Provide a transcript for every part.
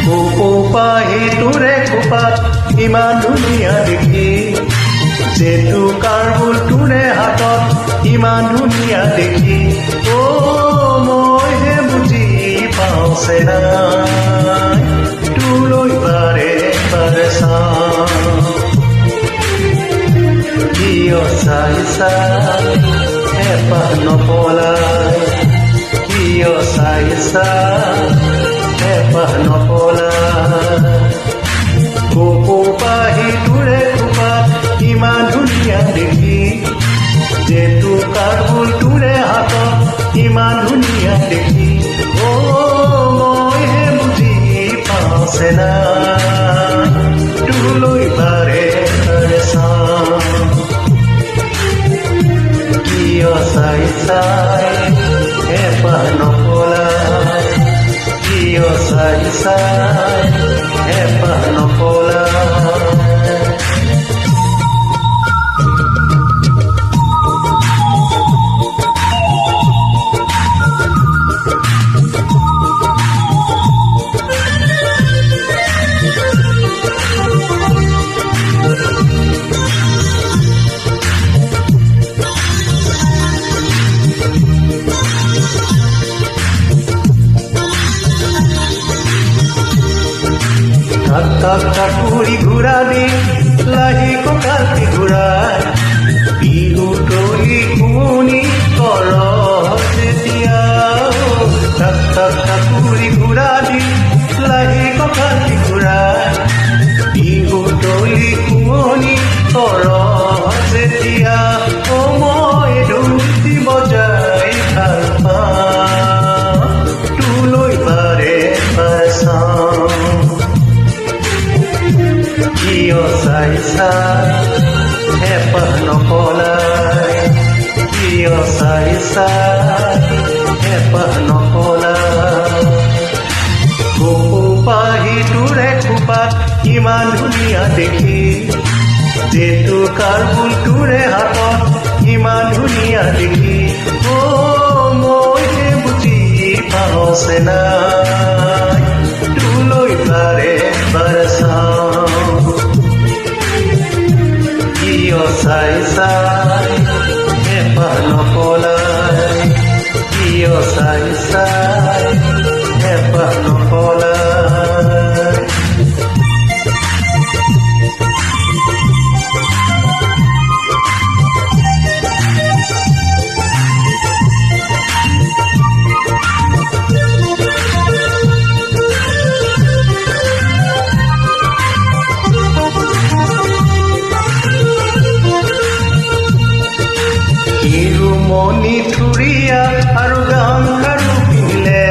কপৌ পাহি তোৰে খোপাত ইমান ধুনীয়া দেখি, জেতুকাৰ বোল তোৰে হাতত ইমান ধুনীয়া দেখি। অ মইহে বুজি পাওঁ চেনাই, তোলৈ বাৰে বাৰে চাওঁ। কিয় চাই চাই হেঁপাহ নপলাই? কিয় চাই চাই হেঁপাহ নপলাই? কপৌ পাহি তোৰে খোপাত ইমান ধুনীয়া দেখি, জেতুকাৰ বোল তোৰে হাতত ইমান ধুনীয়া দেখি। অ মইহে বুজি পাওঁ চেনাই, তোলৈ বাৰে বাৰে চাওঁ। কিয় চাই চাই হেঁপাহ নপলাই? কিয় চাই চাই হেঁপাহ নপলাই? থাক থাক টাকুৰি ঘূৰা দি লাহি কঁকালটি ঘূৰাই, বিহু তলি শুনি কৰ যেতিয়া। থাক থাক টাকুৰি ঘূৰা দি লাহি কঁকালটি ঘূৰাই, বিহু তলি শুনি কৰ যেতিয়া। অ মই ঢোলটি বজাই ভাল পাওঁ, তোলৈ বাৰে বাৰে চাওঁ। কিয় চাই চাই হেঁপাহ নপলাই? কিয় চাই চাই হেঁপাহ নপলাই? কপৌ পাহি তোৰে খোপাত ইমান ধুনীয়া দেখি, জেতুকাৰ বোল তোৰে হাতত ইমান ধুনীয়া দেখি। অ মইহে বুজি পাওঁ চেনাই, তোলৈ বাৰে বাৰে চাওঁ। কিয় চাই চাই হেঁপাহ নপলাই? কিয় চাই চাই হেঁপাহ নপলাই? শিৰোমণি থুৰীয়া আৰু গামখাৰু পিন্ধিলে,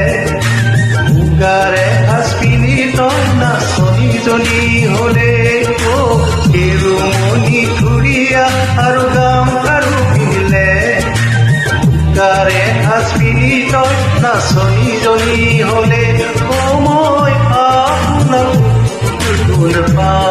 মুগাৰে সাজ পিন্ধি তই নাচনীজনী হলে। অ শিৰোমণি থুৰীয়া আৰু গামখাৰু পিন্ধিলে, মুগাৰে সাজ পিন্ধি তই নাচনীজনী হলে। অ মই আপোনাক কোন পাওঁ।